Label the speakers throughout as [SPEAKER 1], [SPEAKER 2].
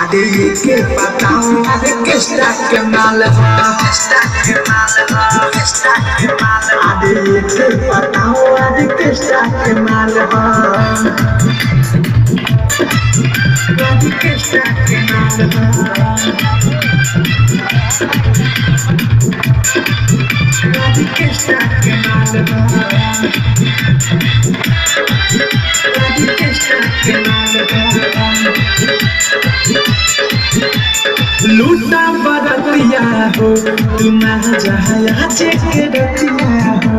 [SPEAKER 1] अरे ये के बताओ अरे कृष्णा के माल अरे ये के बताओ अरे कृष्णा के माल अरे कृष्णा के माल अरे कृष्णा के माल अरे कृष्णा के माल लूटा बरतिया हो तुम जहाँ चेक रतिया हो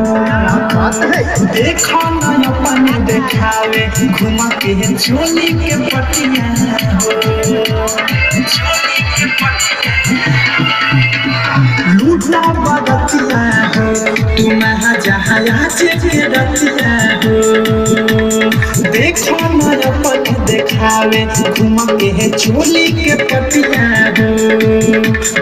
[SPEAKER 1] देखो न अपन देखावे घुमा के चोली के पटिया हो चोली के पटिया लूटा बरतिया हो तुम जहाँ चेक रतिया हो देखो न अपन देखावे घुमा के चोली के पटिया हो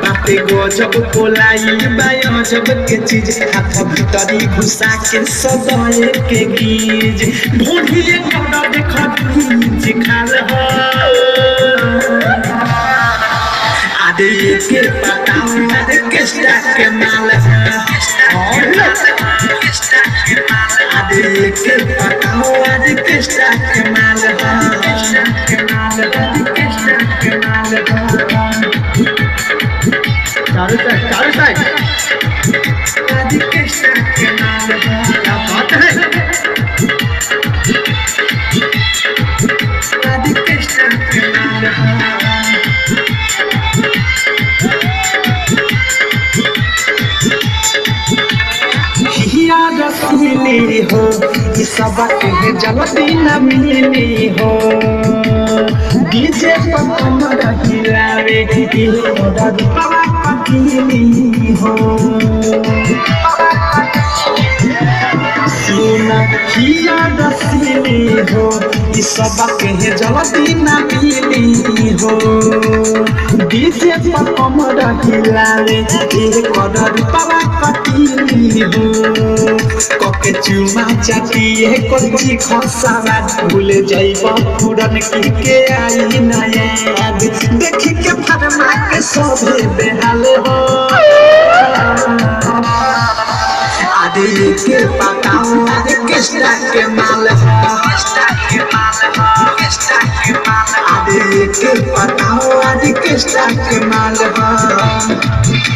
[SPEAKER 1] बापे गजब कोलाई बायजब के चीज हाथ भीतरी घुसा के सदाए के गीज ढोढिए कौना देख बीज खाल हो अरे ये के बताओ अरे कृष्णा के माल अरे ये के बताओ अरे कृष्णा के माल कृष्णा के माल कृष्णा के माल
[SPEAKER 2] चारों साइड, चारों साइड।
[SPEAKER 1] अरे कृष्णा के माल
[SPEAKER 2] क्या बात है।
[SPEAKER 1] अरे कृष्णा के माल हिया रसीली हो ई सब के जल्दी न मिली हो डीजे पर कमर हिलावे ई मोरा रूपवा कटीली हो सुन हिया रसीली हो ई सब के जल्दी न मिली हो डीजे पर कमर हिलावे ई मोरा रूपवा कटीली हो कके चुमा चाटी कोची खसावा भूल जाइब पूरन की के आई ना याद देखी के फरमा के सभे बेहाल हो अरे ये के बताओ अरे कृष्णा के माल अरे ये के बताओ अरे कृष्णा के माल हो।